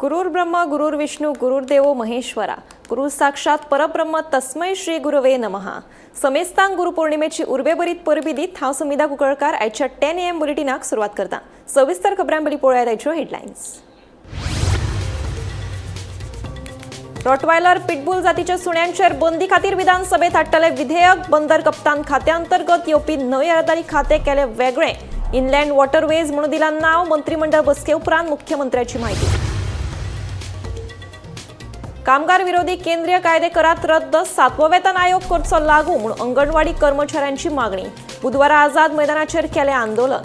गुरुर् ब्रह्मा गुरुर्विष्णू गुरुर्देवो महेश्वरा गुरु साक्षात परब्रह्म तस्मै श्री गुरवे नमः. समेस्तांक गुरुपौर्णिमेची उर्बेभरीत परबी दीत हांव सुमिधा कुंकळकार आयच्या 10 AM बुलेटिनाक सुरवात करता. सविस्तर खबरां पयलीं पळोवया आयच्यो हेडलायन्स. रॉटवायलर पिटबुल जातीच्या सुण्यांचेर बंदी खातीर विधानसभेत हाडटले विधेयक. बंदर कप्तान खात्यांतर्गत येवपी न्हंय येरादारी खातें केलें वेगळें. इनलँड वॉटरवेज म्हणून दिलां नांव. मंत्रिमंडळ बसके उपरांत मुख्यमंत्र्याची माहिती. कामगार विरोधी केंद्रीय कायदे करात रद्द. सातवो वेतन आयोग करचो लागू म्हणून अंगणवाडी कर्मचाऱ्यांची मागणी. बुधवारा आझाद मैदानाचेर केलें आंदोलन.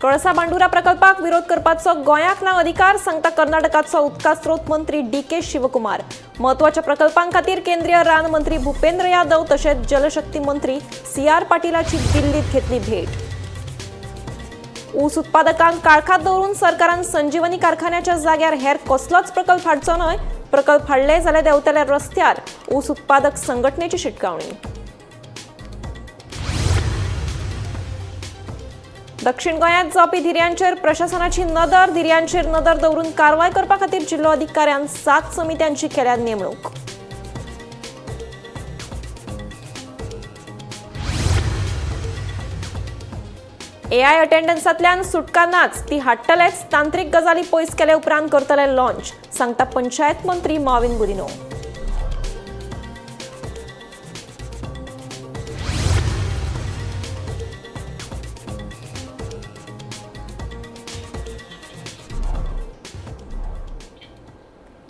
कळसा भांडुरा प्रकल्पाक विरोध करपाचो गोंयाक ना अधिकार, सांगता कर्नाटकाचो उदका स्रोत मंत्री डी.के. शिवकुमार. म्हत्वाच्या प्रकल्पां खातीर केंद्रीय रान मंत्री भूपेंद्र यादव तशेंच जलशक्ती मंत्री सी.आर. पाटीलाची दिल्लीत घेतली भेट. ऊस उत्पादकांक काळखात दवरून सरकारान संजीवनी कारखान्याच्या जाग्यार हेर कसलोच प्रकल्प हाडचो न्हय. प्रकल्प हाडले जाल्यार देंवतले रस्त्यार, ऊस उत्पादक संघटनेची शिटकावणी. दक्षिण गोंयांत जावपी धिरयांचेर प्रशासनाची नदर. धिरयांचेर नदर दवरून कारवाय करपा खातीर जिल्लो अधिकाऱ्यान 7 समित्यांची केल्या नेमणूक. एआय अटेंडन्सांतल्यान सुटका नाच, ती हाडटलेच. तांत्रीक गजाली पयस केले उपरांत करतले लॉन्च, सांगता पंचायत मंत्री माविन गुदिन्हो.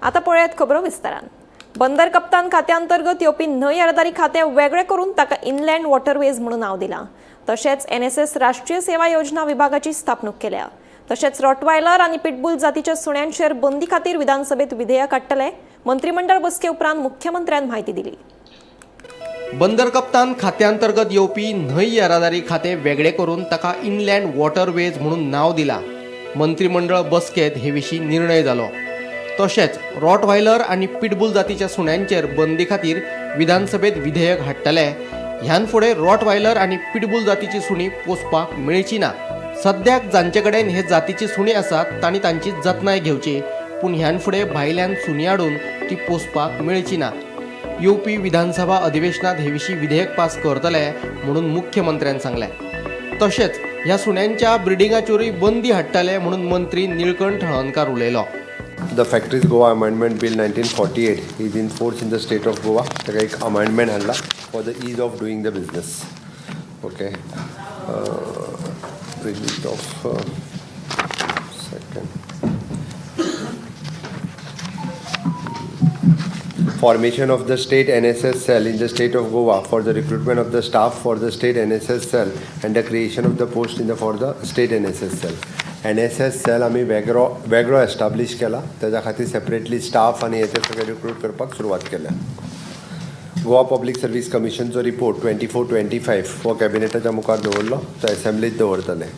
आता पळयात खबरो विस्तारान. बंदर कप्तान खात्यांतर्गत येवपी न्हंय येरादारी खातें वेगळें करून ताका इनलँड वॉटरवेज म्हणून नांव दिलां. तशेंच एनएसएस राष्ट्रीय सेवा योजना विभागाची स्थापणूक केल्या. तशेंच रॉटवायलर आनी पिटबुल जातीच्या सुण्यांचेर बंदी खातीर विधानसभेत विधेयक हाडटले. मंत्रिमंडळ बसके उपरांत मुख्यमंत्र्यान म्हायती दिली. बंदर कप्तान खात्यांतर्गत येवपी न्हंय येरादारी खातें वेगळें करून ताका इनलँड वॉटरवेज म्हणून नांव दिलां. मंत्रिमंडळ बसकेंत हे विशीं निर्णय जालो. तशेंच रॉटवायलर आनी पिटबुल जातीच्या सुण्यांचेर बंदी खातीर विधानसभेत विधेयक हाडटले. ह्यान फुडें रॉटवायलर आनी पिटबुल जातीची सुणी पोसपाक मेळची ना. सद्याक जांचे कडेन हे जातीची सुणी आसात तांणी तांची जतनाय घेवची, पूण ह्यान फुडें भायल्यान सुणी हाडून ती पोसपाक मेळची ना. येवपी विधानसभा अधिवेशनात हे विशीं विधेयक पास करतले म्हणून मुख्यमंत्र्यान सांगलें. तशेंच ह्या सुण्यांच्या ब्रिडिंगाचेरूय बंदी हाडटले म्हणून मंत्री निळकंठ हळर्णकार उलयलो. The Factories Goa Amendment Bill 1948 is in force in the state of Goa. ताका एक अमेंडमेंट हाडला for the ease of doing the business. Okay, release of second, formation of the state NSS cell in the state of Goa for the recruitment of the staff for the state NSS cell and the creation of the post in the for the state NSS cell. NSS cell आमी वेगळो वेगळो establish केला. तेज्या खातीर separately staff आनी हे ते सगळे रिक्रूट करपाक सुरवात केल्या. गोवा पब्लीक सर्वीस कमिशनचो रिपोर्ट 24-25 हो कॅबिनेटाच्या मुखार दवरलो, तो एसेंब्लीत दवरतले.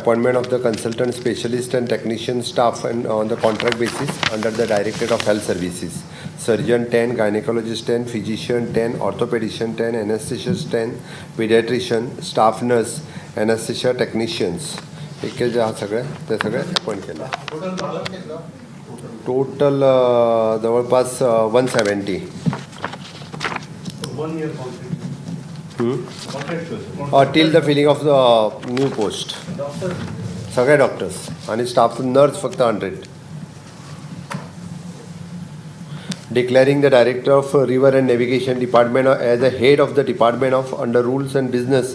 Appointment of the consultant specialist and technician staff and on the contract basis under the Directorate of Health Services. Surgeon 10, gynecologist 10, physician 10, orthopedician 10, anesthesist 10, pediatrician, staff nurse, anesthesia technicians. एक जे आहा सगळे ते सगळे अपॉयंट केले. टोटल जवळपास 170. Till the filling of the new post. सगळे doctors आणि staff nurse फक्त 100. Declaring the Director of River and Navigation Department as a head of the department of under rules and business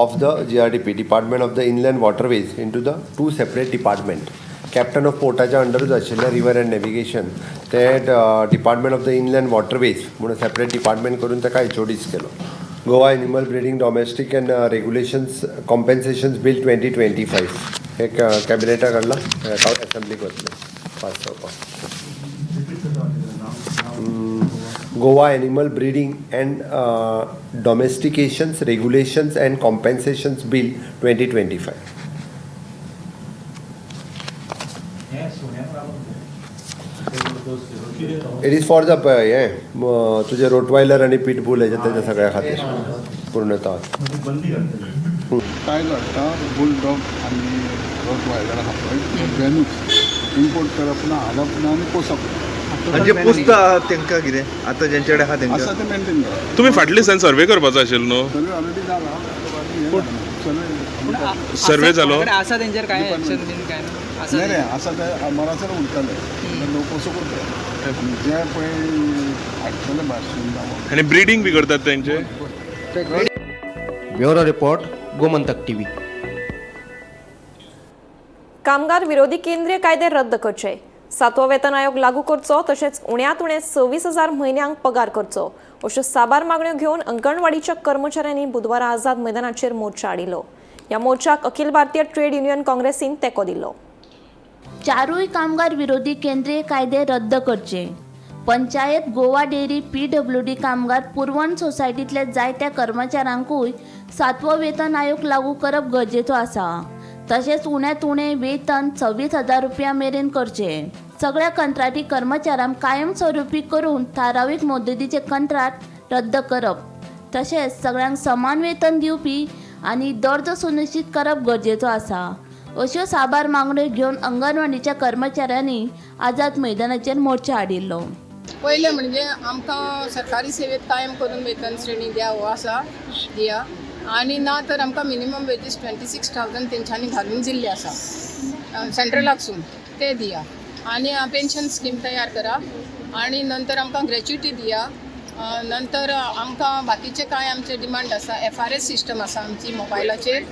of the GRDP, Department of the Inland Waterways into the two separate department. Captain of पोर्टाच्या अंडरूच आशिल्लें river and navigation, तें department of the inland waterways म्हणून separate department करून ताका एचओडीस केलो. Goa animal breeding domestic and regulations compensations bill 2025 हे कॅबिनेटाक हाडलां, एसेंब्लीक वतलें pass जावपाक. Goa Animal Breeding and Domestications Regulations and Compensations Bill 2025. It is for the हें तुजें रोटवायलर आनी पिटबूल हेजे तेज्या सगळ्या खातीर पूर्णतः. कायदो हाडटा बुलडॉग आनी रॉटवायलर आहा पळय तो बॅनूच इम्पोर्ट करप ना, हाडप ना आनी पोसप ना. म्हणजे पुसता आहात तेंकां कितें आतां जेंचे कडेन आहा तेंकां आसा ते मेंटेन करप. तुम्ही फाटले दिसान सर्वे करपाचो आशिल्लो न्हू? सर्वे ऑलरेडी जाला. सर्वे सर्वे जालो? आसा तेंचेर काय एक्शन बीन काय ना आसा? नाही रे, आसा ते मरासर उरतले, लोक पोसूंक उरतले जे पळय हाडटले भायरसून जावं. आनी ब्रिडींग बी करतात तेंचे? Bureau report, Gomantak TV. कामगार विरोधी केंद्रीय कायदे रद्द करचे, सातवो वेतन आयोग लागू करचो, तशेंच उण्यांत उणे 26,000 म्हयन्यांक पगार करचो अश्यो साबार मागण्यो घेवन अंगणवाडीच्या कर्मचाऱ्यांनी बुधवारा आझाद मैदानाचेर मोर्चा हाडिल्लो. ह्या मोर्चाक अखिल भारतीय ट्रेड युनियन काँग्रेसीन तेंको दिल्लो. चारूय कामगार विरोधी केंद्रीय कायदे रद्द करचे, पंचायत, गोवा डेअरी, पीडब्ल्यूडी कामगार पुरवण सोसायटींतल्या जायत्या कर्मचाऱ्यांकूय सातवो वेतन आयोग लागू करप गरजेचो आसा. तशेंच उण्यांत उणें वेतन 26,000 रुपया मेरेन करचे, सगळ्या कंत्राटी कर्मचाऱ्यांक कायमस्वरूपी करून थारावीक मुदतीचे कंत्राट रद्द करप, तशेंच सगळ्यांक समान वेतन दिवपी आनी दर्जो सुनिश्चित करप गरजेचो आसा. अश्यो साबार मागण्यो घेवन अंगणवाडीच्या कर्मचाऱ्यांनी आझाद मैदानाचेर मोर्चा हाडिल्लो. पयलें म्हणजे आमकां सरकारी सेवेत कायम करून वेतन श्रेणी द्या हो आसा दिया आनी ना तर आमकां मिनिमम वेजीस 26,000 तेंच्यांनी घालून दिल्ले आसा सेंट्रलाकसून ते दिया आनी पेन्शन स्कीम तयार करा आनी नंतर आमकां ग्रॅच्युटी दिया. नंतर आमकां बाकीचे कांय आमचे डिमांड आसा. एफ आर एस सिस्टम आसा आमची मोबायलाचेर,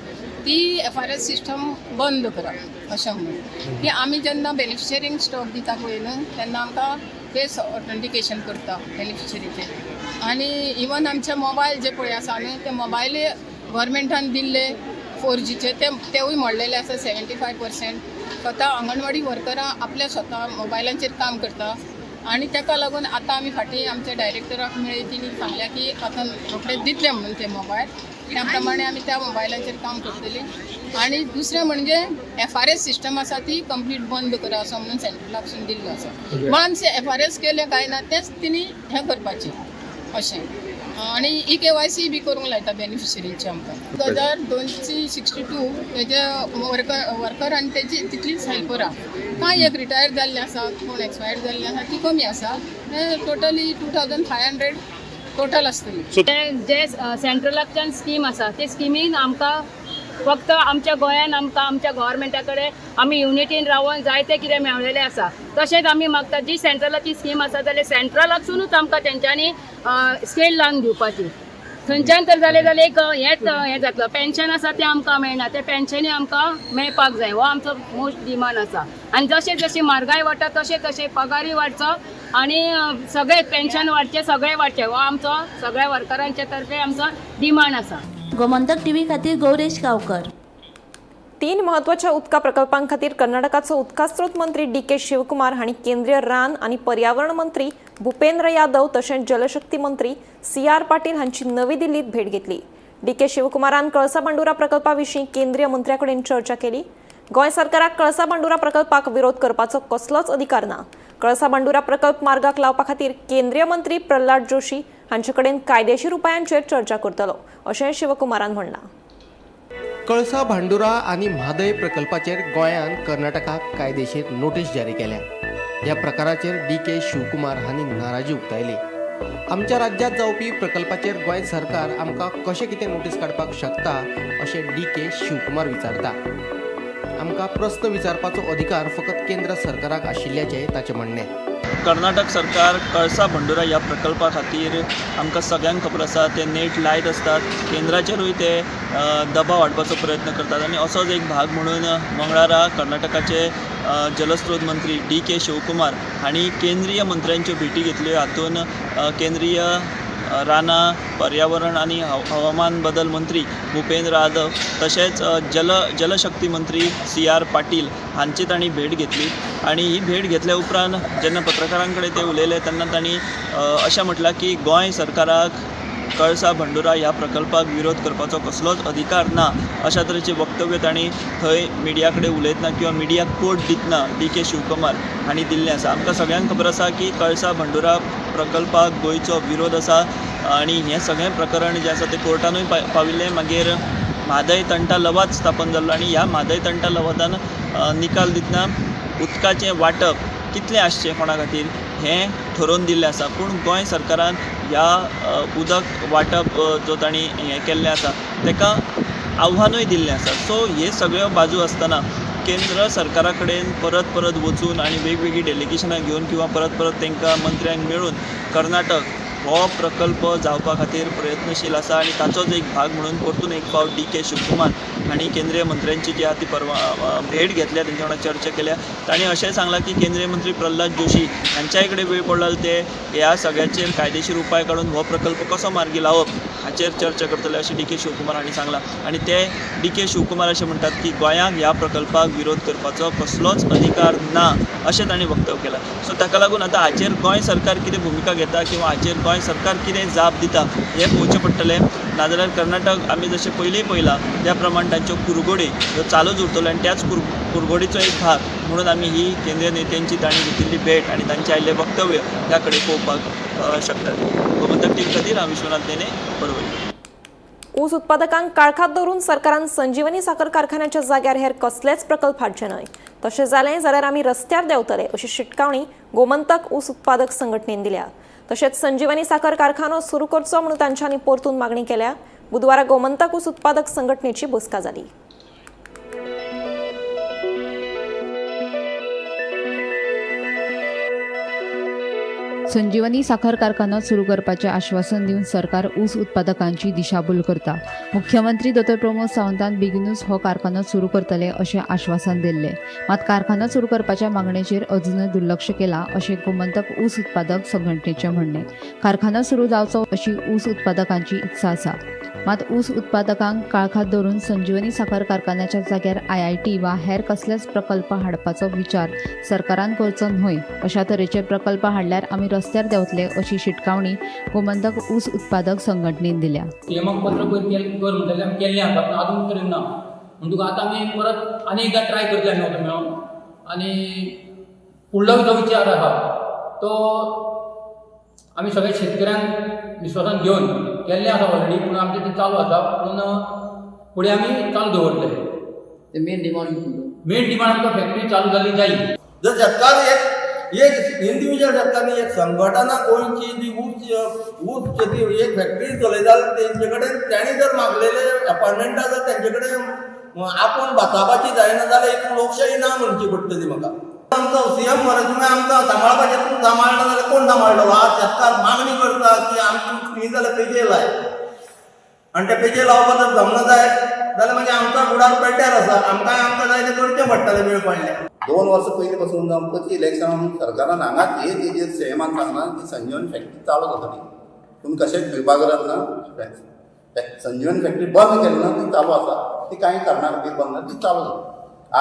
ती एफ आर एस सिस्टम बंद करा अशें म्हणून की आमी जेन्ना बेनिफिशरींक स्टॉक दिता पळय न्हू तेन्ना आमकां फेस ऑथेंटिकेशन करता बेनिफिशरीचें आनी इवन आमचे मोबायल जे पळय आसा न्हू ते मोबायल गव्हर्मेंटान दिल्ले 4Gचे ते तेवूय मोडलेले आसा 75%. स्वता अंगणवाडी वर्करां आपल्या स्वता मोबायलांचेर काम करता आनी ताका लागून आतां आमी फाटीं आमच्या डायरेक्टराक मेळ्ळी, तिणी सांगलें की आतां रोखडे दितले म्हणून ते मोबायल. त्या प्रमाणे आमी त्या मोबायलांचेर काम करतली. आनी दुसरें म्हणजे एफ आर एस सिस्टम आसा ती कंप्लीट बंद करा असो म्हणून सेंट्रलाकसून दिल्लो आसा. वन्स एफ आर एस केलें काय ना तेंच तिणी हें करपाचें अशें. आनी ई केवायसी बी करूंक लायता बेनिफिशरींचे आमकां. 2262 तेजे वर्कर आनी तेजी तितलीच हेल्परां. कांय एक रिटायर जाल्ले आसा, कोण एक्सपायर जाल्ले आसा, ती कमी आसा. Totally 2500 total आसतली. ते जे सेंट्रलाच्यान स्कीम आसा ते स्किमीन आमकां फक्त आमच्या गोंयान आमकां आमच्या गव्हर्मेंटा कडेन आमी युनिटीन रावन जायते कितें मेळलेलें आसा. तशेंच आमी मागता जी सेंट्रलाची स्कीम आसा जाल्यार सेंट्रलाकसुनूच आमकां तेंच्यांनी स्केल लावन दिवपाची. थंयच्यान तर जालें जाल्यार एक हेंच हें जातलो. पेन्शन आसा तें आमकां मेळना, तें पेन्शनूय आमकां मेळपाक जाय, हो आमचो मोस्ट डिमांड आसा. आनी जशें जशें म्हारगाय वाडटा तशें तशें पगारूय वाडचो आनी सगळें पेन्शन वाडचें, सगळें वाडचें, हो आमचो सगळ्या वर्करांचे तर्फे आमचो डिमांड आसा. गोमंतक टीव्ही खातीर गौरेश गांवकर. तीन म्हत्वाच्या उदका प्रकल्पां खातीर कर्नाटकाचो उदका स्रोत मंत्री डी के शिवकुमार हांणी केंद्रीय रान आनी पर्यावरण मंत्री भूपेंद्र यादव तशेंच जलशक्ती मंत्री सी आर पाटील हांची नवी दिल्लीत भेट घेतली. डी के शिवकुमारान कळसा भांडुरा प्रकल्पा विशीं केंद्रीय मंत्र्या कडेन चर्चा केली. गोंय सरकाराक कळसा भांडुरा प्रकल्पाक विरोध करपाचो कसलोच अधिकार ना. कळसा भांडुरा प्रकल्प मार्गाक लावपा खातीर केंद्रीय मंत्री प्रल्हाद जोशी हांचे कडेन कायदेशीर उपायांचेर चर्चा करतलो अशें शिवकुमारान म्हणलां. कळसा भांडुरा आनी म्हादय प्रकल्पाचेर गोंयान कर्नाटकाक कायदेशीर नोटीस जारी केल्या. ह्या प्रकाराचेर डी के शिवकुमार हांणी नाराजी उक्तायली. आमच्या राज्यांत जावपी प्रकल्पाचेर गोंय सरकार आमकां कशें कितें नोटीस काडपाक शकता अशें डी के शिवकुमार विचारता. आमकां प्रस्न विचारपाचो अधिकार फकत केंद्र सरकाराक आशिल्ल्याचें ताचें म्हणणें. कर्नाटक सरकार कळसा भंडुरा ह्या प्रकल्पा खातीर आमकां सगळ्यांक खबर आसा ते नेट लायत आसतात. केंद्राचेरूय ते दबाव हाडपाचो प्रयत्न करतात आनी असोच एक भाग म्हणून मंगळारा कर्नाटकाचे जलस्रोत मंत्री डी के शिवकुमार हांणी केंद्रीय मंत्र्यांच्यो भेटी घेतल्यो. हातूंत केंद्रीय रानां, पर्यावरण आनी हवामान बदल मंत्री भुपेंद्र यादव तशेंच जलशक्ती मंत्री सी आर पाटील हांची तांणी भेट घेतली. आनी ही भेट घेतल्या उपरांत जेन्ना पत्रकारां कडेन ते उलयले तेन्ना तांणी अशें म्हटलां की गोंय सरकाराक कळसा भंडुरा ह्या प्रकल्पाक विरोध करपाचो कसलोच अधिकार ना अशा तरेचें वक्तव्य तांणी थंय मिडिया कडेन उलयतना किंवा मिडियाक कोट दितना डी के शिवकुमार हांणी दिल्लें आसा. आमकां सगळ्यांक खबर आसा की कळसा भंडुरा प्रकल्पाक गोंयचो विरोध आसा आनी हें सगळें प्रकरण जें आसा तें कोर्टानूय पाविल्लें. मागीर म्हादय तंटा लवाद स्थापन जाल्लो आनी ह्या म्हादय तंटा लवादान निकाल दितना उदकाचें वांटप कितलें आसचें कोणा खातीर हें ठरोवन दिल्लें आसा. पूण गोंय सरकारान ह्या उदक वांटप जो तांणी हें केल्लें आसा ताका आव्हानूय दिल्लें आसा. सो हे सगळ्यो बाजू आसतना केंद्र सरकारा कडेन परत परत वचून आनी वेगवेगळीं डेलिगेशनां घेवन किंवा परत परत तांकां मंत्र्यांक मेळून कर्नाटक हो प्रकल्प जावपा खातीर प्रयत्नशील आसा आनी ताचोच एक भाग म्हणून परतून एक फावट डी के शिवकुमार हांणी केंद्रीय मंत्र्यांची जी आहा ती परवा भेट घेतल्या, तेंच्या वांगडा चर्चा केल्या. तांणी अशेंय सांगलां की केंद्रीय मंत्री प्रल्हाद जोशी हांच्याय कडेन वेळ पडलो जाल्यार ते ह्या सगळ्याचेर कायदेशीर उपाय काडून हो प्रकल्प कसो मार्गी लावप हाचेर चर्चा करतले अशें डी के शिवकुमार हांणी सांगलां. आनी ते डी के शिवकुमार अशें म्हणटात की गोंयांक ह्या प्रकल्पाक विरोध करपाचो कसलोच अधिकार ना अशें तांणी वक्तव्य केलां. सो ताका लागून आतां हाचेर गोंय सरकार कितें भुमिका घेता किंवा हाचेर गोंय सरकार कितें जाप दिता हें पळोवचें पडटलें. नाजाल्यार कर्नाटक आमी जशें पयलीं पळयलां त्या प्रमाण तांच्यो कुरगोडी ह्यो चालूच उरतल्यो आनी त्याच कुरगोडीचो एक भाग म्हणून आमी ही केंद्रीय नेत्यांची तांणी घेतिल्ली भेट आनी तांचें आयिल्लें वक्तव्य ह्या कडेन पळोवपाक शकतात. गोमंतक टीम खातीर हांव विश्वनाथ नेने, परवरी. ऊस उत्पादकांक काळखात दवरून सरकारान संजीवनी साखर कारखान्याच्या जाग्यार हेर कसलेच प्रकल्प हाडचे न्हय, तशें जालें जाल्यार आमी रस्त्यार देंवतले अशी शिटकावणी गोमंतक ऊस उत्पादक संघटनेन दिल्या. तशेंच संजीवनी साखर कारखानो सुरू करचो म्हणून तांच्यांनी परतून मागणी केल्या. बुधवारा गोमंतक ऊस उत्पादक संघटनेची बसका जाली. संजीवनी साखर कारखानो सुरू करपाचें आश्वासन दिवन सरकार ऊस उत्पादकांची दिशाभूल करता. मुख्यमंत्री दोतोर प्रमोद सावंतान बेगीनूच हो कारखानो सुरू करतले अशें आश्वासन दिल्लें. मात कारखानो सुरू करपाच्या मागणेचेर अजूनय दुर्लक्ष केलां अशें गोमंतक ऊस उत्पादक संघटनेचें म्हणणें. कारखानो सुरू जावचो अशी ऊस उत्पादकांची इत्सा आसा. मात ऊस उत्पादकांक काळखात दवरून संजीवनी साखर कारखान्याच्या जाग्यार IIT वा हेर कसलेच प्रकल्प हाडपाचो विचार सरकारान करचो न्हय. अशा तरेचे प्रकल्प हाडल्यार आमी रस्त्यार देंवतले अशी शिटकावणी गोमंतक ऊस उत्पादक संघटनेन दिल्या. सीएमाक पत्र पयर कर म्हणटलें आमी केल्लें आसा, पूण आजून उत्तर येवना. म्हण तुका आतां आमी परत आनी एकदां ट्राय करतले आमी वचून मेळोन. आनी फुडलो जो विचार आसा तो आमी सगळ्या शेतकऱ्यांक विश्वासान घेवन केल्लें आसा ऑलरेडी, पूण आमचें तें चालू आसा, पूण फुडें आमी चालू दवरतले. मेन डिमांड मेन डिमांड आमकां फॅक्टरी चालू जाल्ली जाय. जर शेतकार एक एक इंडिविज्युअल शेतकार एक संघटना गोंयची जी ऊस शेती एक फॅक्टरी चलयता जाल्यार तेंचे कडेन तेणी जर मागलेले एपॉयटमेंटां जर तेंचे कडेन आपोवन बाताबाची जायना जाल्यार हितून लोकशाही ना म्हणची पडटली म्हाका. आमचो सीएम मरे तुमी आमकां सांबाळपाचें, तूं सांबाळना जाल्यार कोण सांबाळटलो? आज शेतकार मागणी करता की आमकां खंय जाल्यार पेजे लाय, आनी ते पेजे लावपाक जर जमना जायत जाल्यार मागीर आमकां फुडार पेड्ड्यार आसा, आमकांय आमकां जाय तें करचें पडटलें वेळ पडल्यार. 2 वर्सां पयलीं पासून जावं प्रती इलेक्शनान सरकारान हांगाच एक हेजेर सीएमान सांगलां की संजीवनी फॅक्टरी चालू जातली, तुमी कशेंच भिवपाक ना, संजीवनी फॅक्टरी बंद केली ना, ती चालू आसा, ती कांय कारणां खातीर बंद ना, ती चालू जाता.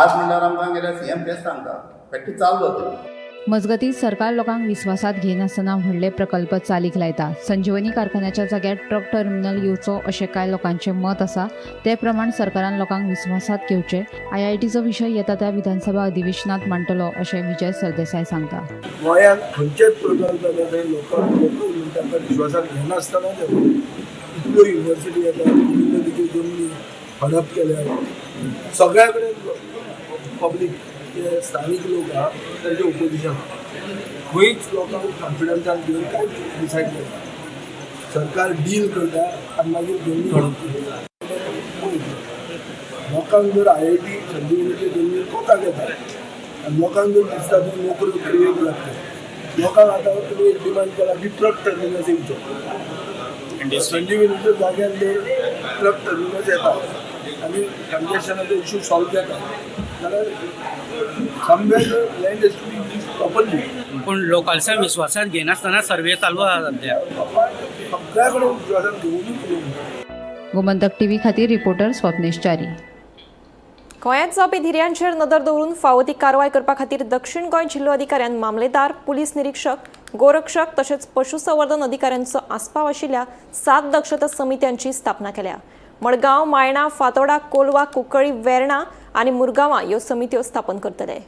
आज म्हणल्यार आमकां गेल्यार सीएम तेच सांगता फॅक्टरी चालू जातली. मजगतीं सरकार लोकांक विस्वासात घेनासतना व्हडले प्रकल्प चालीक लायता. संजीवनी कारखान्याच्या जाग्यार ट्रक टर्मिनल येवचो अशें कांय लोकांचें मत आसा. ते प्रमाण सरकारान लोकांक विस्वासात घेवचें. IITचो विशय येता त्या विधानसभा अधिवेशनात मांडटलो अशें विजय सरदेसाय सांगता. गोंयांत खंयचेच प्रकल्प जाता थंय लोकांक म्हणटा विश्वासात घेनासतना इतल्यो युनिवर्सिटी येतात, इतल्यो जमनी हडप केल्या, सगळ्या कडेन पब्लीक जे स्थानीक लोक आहा तांचे ओपोजिशन, खंयच लोकांक कॉन्फिडन्सान घेवन कांयच डिसायड करता. सरकार डील करता आनी मागीर जमनी हडप करता. लोकांक जर IIT संजीवनीचे जमनी कोताक येता आनी लोकांक जर दिसता तुमी नोकऱ्यो क्रिएट जातले, लोकांक आतां तुमी एक डिमांड केला की ट्रक टर्मिनस येवचो, संजीवनीच्या जाग्यार जर ट्रक टर्मिनस येता आनी कंजेशनाचो इशू सॉल्व जाता जाल्यार somewhere the land is to be used properly. पूण लोकांच्या विश्वासात घेनासतना सर्वे चालू आसा सध्या. सगळ्या कडेन विश्वासात घेवनूच उलोवंक. गोमंतक टीव्ही खातीर रिपोर्टर स्वप्नेश च्यारी. गोंयांत जावपी धिरयांचेर नदर दवरून फावो ती कारवाय करपा खातीर दक्षिण गोंय जिल्लो अधिकाऱ्यान मामलेदार, पुलीस निरीक्षक, गोरक्षक तशेंच पशुसंवर्धन अधिकाऱ्यांचो आस्पाव आशिल्ल्या 7 दक्षता समित्यांची स्थापना केल्या. मडगांव, मायणा, फातोडा, कोलवा, कुंकळी, वेर्णा आनी मुरगांवां ह्यो समित्यो स्थापन करतले.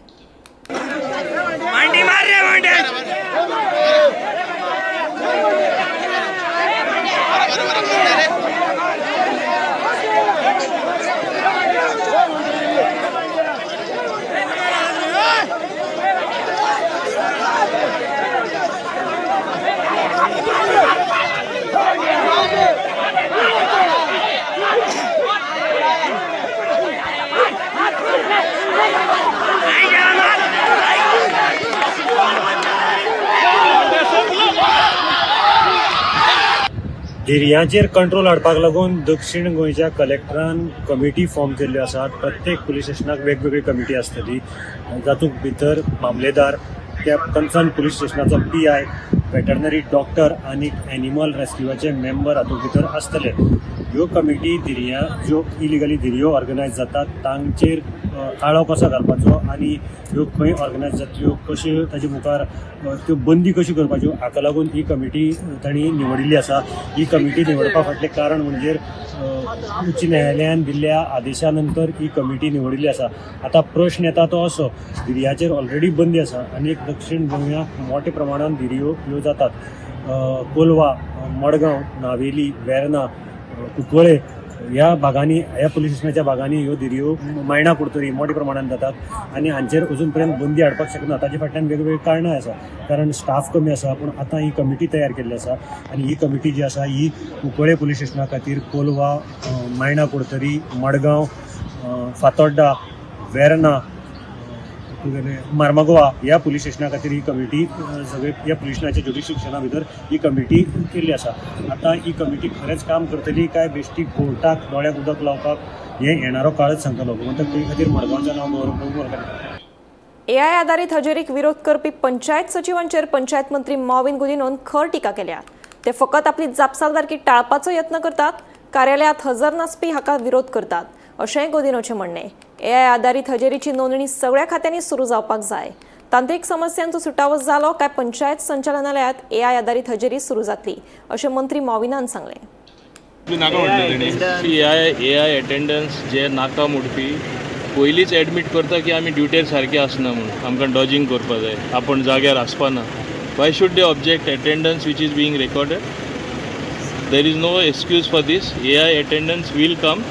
धिरयांचेर कंट्रोल हाडपाक लागून दक्षीण गोंयच्या कलेक्टरान कमिटी फॉर्म केल्ल्यो आसात. प्रत्येक पुलीस स्टेशनाक वेगवेगळी कमिटी आसतली, जातूंत भितर मामलेदार, त्या कन्सर्न पुलीस स्टेशनाचो पीआय, वेटरनरी डॉक्टर आनी एनिमल रेस्क्युआचे मेंबर हातूंत भितर आसतले. ह्यो कमिटी धिरयां ज्यो इलिगली धिरयो ऑर्गनायज जातात तांचेर आळो कसो घालपाचो आनी ह्यो खंय ऑर्गनायज जातल्यो, कश्यो ताचे मुखार त्यो बंदी कशी करपाच्यो हाका लागून ही कमिटी तांणी निवडिल्ली आसा. ही कमिटी निवडपा फाटलें कारण म्हणजे उच्च न्यायालयान दिल्ल्या आदेशा नंतर ही कमिटी निवडिल्ली आसा. आतां प्रश्न येता तो असो, धिरयाचेर ऑलरेडी बंदी आसा आनी एक दक्षीण गोंयांत मोठ्या प्रमाणान धिरयो ह्यो जातात. कोलवा, मडगांव, नावेली, वेर्ना, कुंकळे ह्या भागांनी, ह्या पुलीस स्टेशनाच्या भागांनी ह्यो धिरयो मायणा कुडतरी मोठ्या प्रमाणान जातात आनी हांचेर अजून पर्यंत बंदी हाडपाक शकना. ताचे फाटल्यान वेगवेगळी कारणां आसा, कारण स्टाफ कमी आसा. पूण आतां ही कमिटी तयार केल्ली आसा आनी ही कमिटी जी आसा ही कुंकळे पुलीस स्टेशना खातीर कोलवा, मायणा कुडतरी, मडगांव, फातोड्डा, वेर्ना, मार्मागोवा ह्या पुलीस स्टेशना खातीर ही कमिटी सगळे ह्या पुलीस स्टेशनाच्या ज्युरिस्डिक्शना भितर ही कमिटी केल्ली आसा. आतां ही कमिटी खरेंच काम करतली काय बेश्टी कोर्टाक दोळ्याक उदक लावपाक हें येणारो काळच सांगतलो. गोमंतक खातीर मडगांवचें नांव गौरव प्रभू. एआय आधारीत हजेरीक विरोध करपी पंचायत सचिवांचेर पंचायत मंत्री मॉविन गुदिन्होन खर टिका केल्या. ते फकत आपली जापसालदारकी टाळपाचो यत्न करतात, कार्यालयात हजर नासपी हाका विरोध करतात अशेंय गुदिन्होचें म्हणणें. एआय आधारीत हजेरीची नोंदणी सगळ्या खात्यांनी सुरू जावपाक जाय. तांत्रिक समस्यांचो सुटावो जालो काय पंचायत संचालनालयात एआय आधारीत हजेरी सुरू जातली अशें मंत्री मॉविनान सांगलें. नाका म्हटलें तेणी. एआय अटेंडन्स जे नाका मोडपी पयलींच एडमीट करता की आमी ड्युटेर सारके आसना म्हूण, आमकां डॉजिंग करपा जाय, आपूण जाग्यार आसपा ना. Why should they object attendance which is being recorded? There is no excuse for this. AI attendance will come.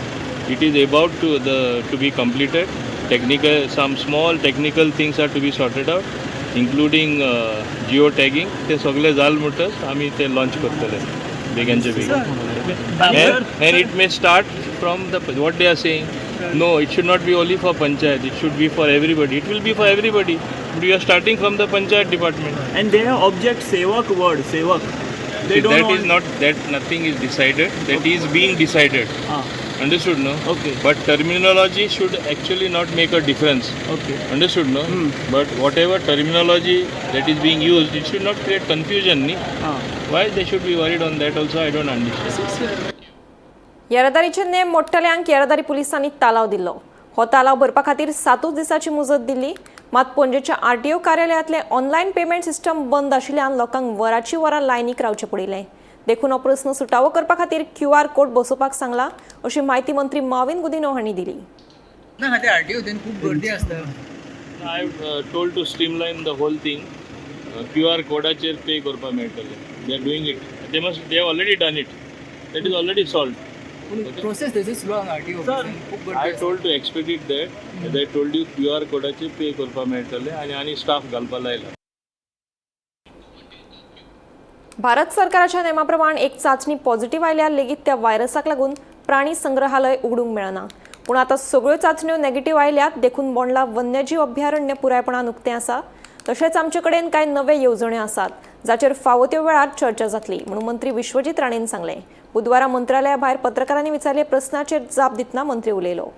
It is about to be completed. Technical, some small technical things are to be sorted out, including geo tagging. ते सगळे जाल म्हणटच आमी ते launch करतले बेगीनचे बेगीन. And it may start from the what they are saying, no, it should not be only for panchayat, it should be for everybody. It will be for everybody, but we are starting from the panchayat department. And they have object Sevak word, Sevak. They See, don't that want is not, that nothing is decided. That is being decided. Understood, no? Okay. But terminology should actually not make a difference. Okay. Understood, no? But whatever terminology that is being used, it should not create confusion, ni? Why they should be worried on that also, I don't understand. येरादारीचे नेम मोडटल्यांक येरादारी पुलिसांनी तालाव दिल्लो. हो तालाव भरपा खातीर 7 दिसाची मुजत दिल्ली. मात पणजेच्या आरटीओ कार्यालयांतले ऑनलायन पेमेंट सिस्टम बंद आशिल्ल्यान लोकांक वराची वरां लायनीक रावचें पडिल्लें. देखून हो प्रस्न सुटावो करपा खातीर क्यूआर कोड बसोवपाक सांगला अशी म्हायती मंत्री मॉविन गुदिन्हो हांणी दिली. ना खातीर आरटीओ खूब गर्दी आसता. I told to streamline the whole thing. QR कोडाचेर पे करपाक मेळटलें. They are doing it. They have already done it. That is already solved. पूण प्रोसेस थंयसर स्लो आहा आरटीओ खूब गर्दी I told to expedite that. As I told you, QR कोडाचेर pay करपाक मेळटलें आनी आनी स्टाफ घालपा लायला. भारत सरकाराच्या नेमाप्रमाण एक चांचणी पॉझिटिव्ह आयल्यार लेगीत त्या व्हायरसाक लागून प्राणी संग्रहालय उगडूंक मेळना. पूण आतां सगळ्यो चांचण्यो नेगेटिव्ह आयल्यात देखून बोंडला वन्यजीव अभयारण्य पुरायपणान उक्तें आसा. तशेंच आमचे कडेन कांय नवे येवजण्यो आसात जाचेर फावो त्यो वेळार चर्चा जातली म्हणून मंत्री विश्वजीत राणेन सांगलें. बुधवारा मंत्रालया भायर पत्रकारांनी विचारले प्रस्नाचेर जाप दितना मंत्री उलयलो.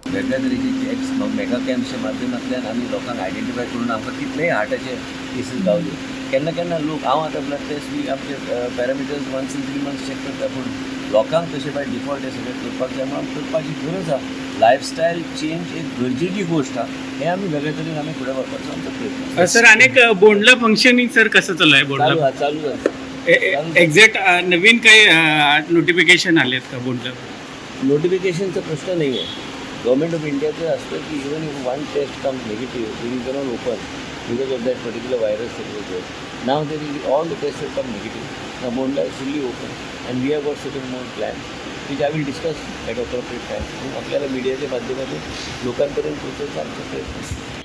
वेगळ्या तरेचे चॅक्स मेगा कॅम्प्सच्या माध्यमांतल्यान आमी लोकांक आयडेंटिफाय करून आमकां कितलेय हार्टाचे केसीस गावल्यो. केन्ना केन्ना लोक, हांव आतां ब्लड टेस्ट बी आमचे parameters once in 3 months check करता, पूण लोकांक तशें बाय डिफॉल्ट हें सगळें करपाक जाय म्हणून करपाची गरज आसा. लायफस्टायल चेंज एक गरजेची गोश्ट आहा, हें आमी वेगळे तरेन आमी फुडें व्हरपाचो आमचो प्रयत्न. सर, अनेक बोंडला फंक्शनिंग सर कसं चालू आहे? बोंडला चालू आहे. एक्झॅक्ट नवीन काही नोटिफिकेशन आले आहेत का बोंडला? नोटिफिकेशनचा प्रश्न नाही आहे. गव्हर्मेंट ऑफ इंडियाचं असतं की even if one test comes negative, you cannot open because of that particular virus that was there. Now there is all the tests have come negative. Now Bondla is fully open and we have got certain more plans which I will discuss at appropriate time. आपल्याला मीडियाच्या माध्यमातून लोकांपर्यंत पोहोचवायचा आमचा प्रयत्न.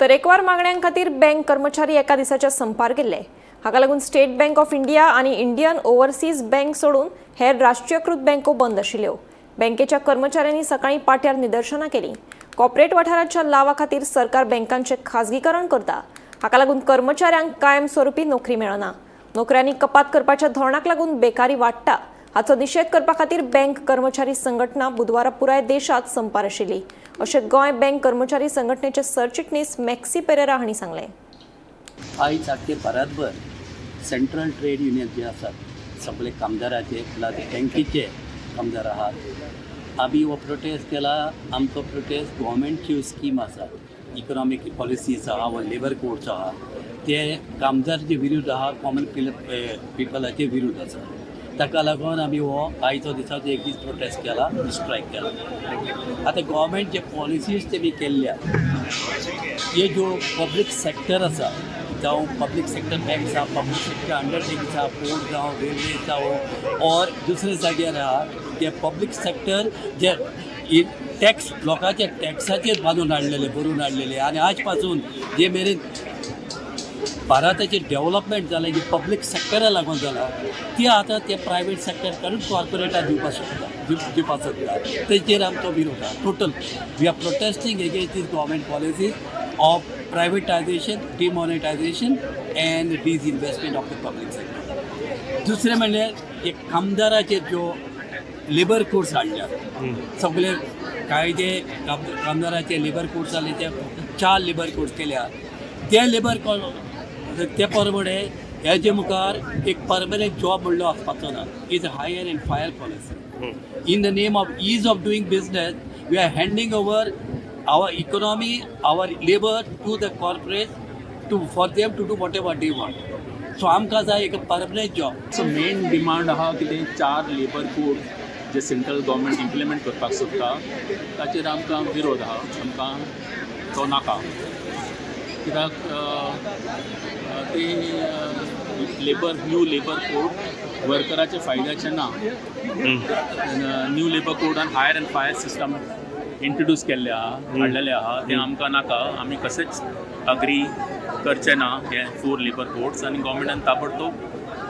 तरेकवार मागण्यां खातीर bank कर्मचारी एका दिसाच्या संपार गेल्ले. हाका लागून स्टेट बँक ऑफ इंडिया आनी इंडियन ओव्हरसीज बँक सोडून हेर राष्ट्रीयकृत बँको बंद आशिल्ल्यो. बँकेच्या कर्मचाऱ्यांनी सकाळीं पाट्यार निदर्शनां केलीं. कॉर्पोरेट वाठाराच्या लावा खातीर सरकार बँकांचें खाजगीकरण करता. हाका लागून कर्मचाऱ्यांक कायमस्वरुपी नोकरी मेळना. नोकऱ्यांनी कपात करपाच्या धोरणाक लागून बेकारी वाडटा. हाचो निशेध करपा खातीर बँक कर्मचारी संघटना बुधवारा पुराय देशात संपार आशिल्ली, अशें गोंय बँक कर्मचारी संघटनेचे सरचिटणीस मॅक्सी पेरेरा हांणी सांगलें. आयज आख्खे भारतभर सेंट्रल ट्रेड युनियन जे आसात, सगळे कामदाराचे, प्लस बँकेचे कामदार आहात, आमी हो प्रोटेस्ट केला. आमचो प्रोटेस्ट गोवोरमेंटच्यो स्कीम आसा, इकॉनॉमीक पॉलिसीज आहा वा लेबर कोड्स आहा, ते कामदारचे विरुद्ध आहा, कॉमन पिपलाचे विरुद्ध आसा. ताका लागून आमी हो आयचो दिसाचो एक दीस प्रोटेस्ट केला, स्ट्रायक केला. आतां गोवोरमेंट जे पॉलिसीज तेमी केल्ल्या, हे ज्यो पब्लीक सेक्टर आसा, जावं पब्लीक सेक्टर बँक्स आहा, पब्लीक सेक्टर अंडरटेकिंग्स आहा, पोर्ट जावं, रेल्वे जावं ऑर दुसरे जाग्यार आहा, ते पब्लीक सेक्टर जे टॅक्स लोकांच्या टॅक्साचेर बांदून हाडलेले, बरोवन हाडलेले आनी आज पासून जे मेरेन भारताचें डेव्हलपमेंट जालें, जे पब्लीक सेक्टरा लागून जाला, ती आतां ते प्रायवेट सेक्टर काडून कॉर्पोरेटाक दिवपाक शकता, दिवपाक सोदता, तेचेर आमचो विरोध आहा. Total we are protesting against this government policies of privatization, demonetization and disinvestment of the public sector. दुसरें म्हणल्यार एक कामदाराचेर ज्यो लेबर कोड्स हाडल्यात, सगळे कायदे कामदाराचे लेबर कोड्स जाले, ते चार लेबर कोड्स केल्या, ते लेबर कोड ते प्रमाणे हेजे मुखार एक परमनंट जॉब म्हणलो आसपाचो ना. Is hire and fire policy. In the name of ease of doing business, we are handing over our economy, our labour to the corporate to for them to do whatever they want. So आमकां जाय एक permanent job. So main demand आहा की ते चार labour code जे central government implement करपाक सोदता, ताचेर आमकां विरोध आहा. आमकां तो नाका, कित्याक ते लेबर न्यू लेबर कोड वर्कराच्या फायद्याचे ना. New labour codon hire and fire system introduce केल्ले आहा, हाडलेले आहा, ते आमकां नाका. आमी कशेंच अग्री करचे ना हे फोर लेबर कोड्स आनी गव्हर्मेंटान ताबडतोब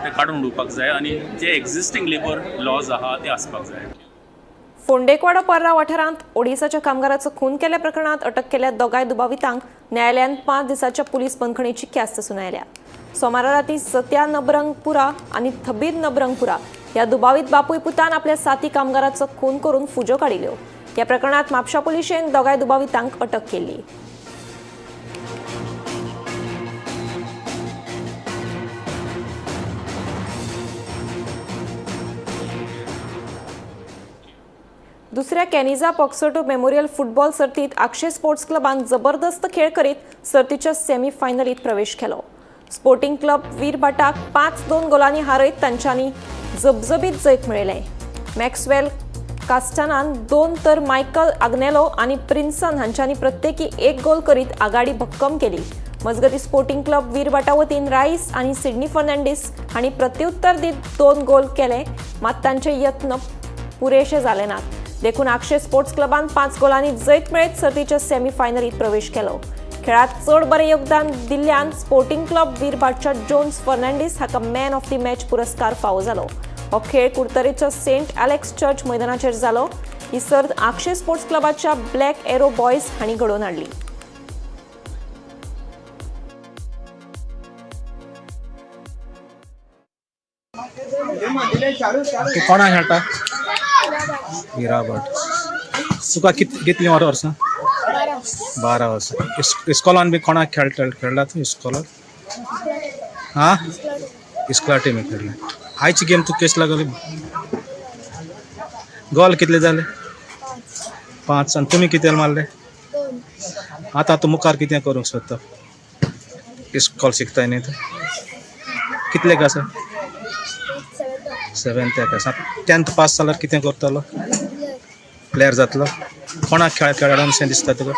ते काडून उडोवपाक जाय आनी जे एक्झिस्टींग लेबर लॉज आहा ते आसपाक जाय. फोंडेकवाडो पर्रा वाठारांत ओडिसाच्या कामगाराचो खून केल्ल्या प्रकरणात अटक केल्ल्या दोगांय दुबावितांक न्यायालयान 5 दिसांच्या पुलीस बंदखणीची ख्यास्त सुनायल्या. सोमारा राती सत्या नबरंगपुरा आनी थबीर नबरंगपुरा ह्या दुबावीत बापूय पुतान आपल्या साथी कामगाराचो खून करून फुज्यो काडिल्ल्यो. ह्या प्रकरणात म्हापशा पुलिशेन दोगांय दुबावितांक अटक केल्ली. दुसऱ्या कॅनिझा पॉक्सोटो मेमोरियल फुटबॉल सर्तीत आक्षे स्पोर्ट्स क्लबान जबरदस्त खेळ करीत सर्तीच्या सेमीफायनलीत प्रवेश केलो. स्पोर्टिंग क्लब वीरभाटाक 5-2 गोलांनी हारयत तांच्यांनी जबजबीत जैत मेळयलें. मॅक्सवेल कास्टानान 2 तर मायकल आग्नेलो आनी प्रिन्सन हांच्यांनी प्रत्येकी 1 गोल करीत आघाडी भक्कम केली. मजगती स्पोर्टिंग क्लब वीरभाटा वतीन राईस आनी सिडनी फर्नांडीस हांणी प्रत्युत्तर दीत 2 गोल केले, मात तांचे यत्न पुरेशे जाले नात. देखून आक्षे स्पोर्ट्स क्लबान 5 गोलांनी जैत मेळयत सर्तीच्या सेमीफायनलीत प्रवेश केलो. खेळात चड बरें योगदान दिल्ल्यान स्पोर्टिंग क्लब वीरभाटच्या जोन्स फर्नांडीस हाका मॅन ऑफ the match पुरस्कार फावो जालो. हो खेळ कुडतरेच्या सेंट एलेक्स चर्च मैदानाचेर जालो. ही सर्त आक्षे स्पोर्ट्स क्लबाच्या ब्लॅक एरो बॉयज हांणी घडोवन हाडली. कोणा खेळटा? हिराभट. तुका कितलीं वर्सां? 12 वर्सां. इस्कॉलान बी कोणाक खेळटा खेळ्ळा तूं इस्कॉलान? आं, इस्कॉला टिमी खेळ्ळा. आयची गेम तुका कशी लागली? गोल कितले जाले? 5. आनी तुमी कितले मारले? आतां तूं मुखार कितें करूंक सोदता? इस्कॉल शिकताय न्ही तूं? कितलेक आसा? 7th आसा. 10th pass जाल्यार कितें करतलो? प्लेयर जातलो? कोणाक खेळ खेळ्ळा अशें दिसता तुका?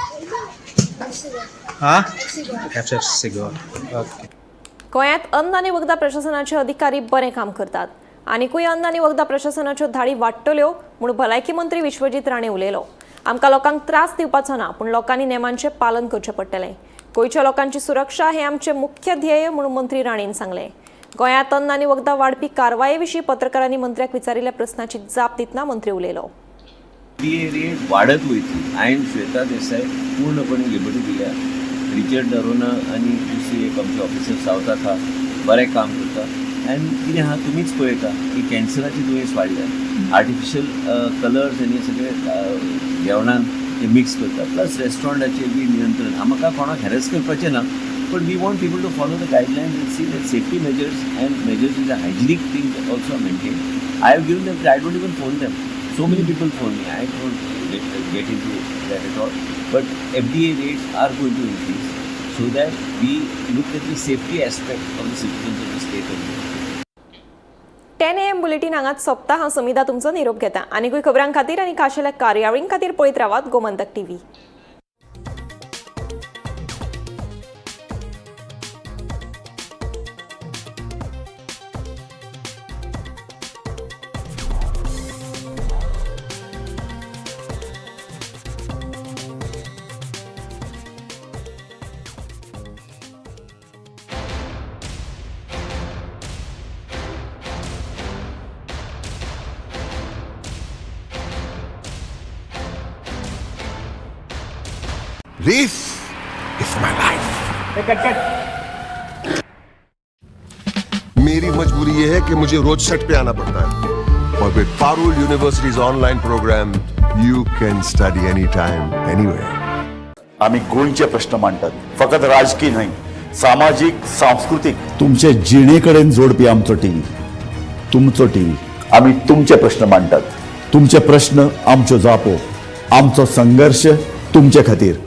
आं, FC Goa. Okay. गोंयांत अन्न आनी वखदां प्रशासनाचे अधिकारी बरें काम करतात. आनिकूय अन्न आनी वखदां प्रशासनाच्यो धाडी वाडटल्यो म्हूण भलायकी मंत्री विश्वजीत राणे उलयलो. आमकां लोकांक त्रास दिवपाचो ना, पूण लोकांनी नेमांचें पालन करचें पडटलें. गोंयच्या लोकांची सुरक्षा हें आमचें मुख्य ध्येय म्हूण मंत्री राणेन सांगलें. गोंयांत अन्न आनी वखदां वाडपी कारवाये विशीं पत्रकारांनी मंत्र्याक विचारिल्ल्या प्रस्नाची जाप दितना मंत्री उलयलो. डी रेट वाडत वयतली. हांवें श्वेता देसाय पूर्णपणे लिबर्टी दिल्या. रिचर्ड नरोना आनी दुसरी एक आमचे ऑफिसर सावथाक आहा, बरें काम करता. आनी कितें आहा, तुमीच पळयता की कॅन्सराचे दुयेंस वाडल्या. आर्टिफिशियल कलर्स आनी सगळे जेवणान ते मिक्स करता. प्लस रेस्टॉरंटाचेर बी नियंत्रण. आमकां कोणाक हॅरस करपाचें ना, but we want people to follow the guidelines and see that safety measures and measures is a hygienic things also maintain. I have given them, I don't even phone them. So many people phone me. I don't get into that at all. But FDA rates are going to increase so that we look at the safety aspect of the citizens of the state as well. 10 AM bulletin हांगाच सोंपता. हांव समिधा तुमचो निरोप घेता. आनीकूय खबरां खातीर आनी खाशेल्या कार्यावळीं खातीर पळयत रावात Gomantak TV. This is my life. मेरी मजबूरी ये है कि मुझे रोज सेट पे आना पड़ता है और with Parul University's online program, you can study anytime, anywhere. आम्ही गोंयचे प्रश्न मांडटात, फकत राजकीय न्हय, सामाजीक, सांस्कृतीक. तुमचे जिणे कडेन जोडपी आमचो टीव्ही, तुमचो टीव्ही. आम्ही तुमचे प्रश्न मांडटात. तुमचे प्रश्न, आमच्यो जापो, आमचो संघर्श तुमचे खातीर.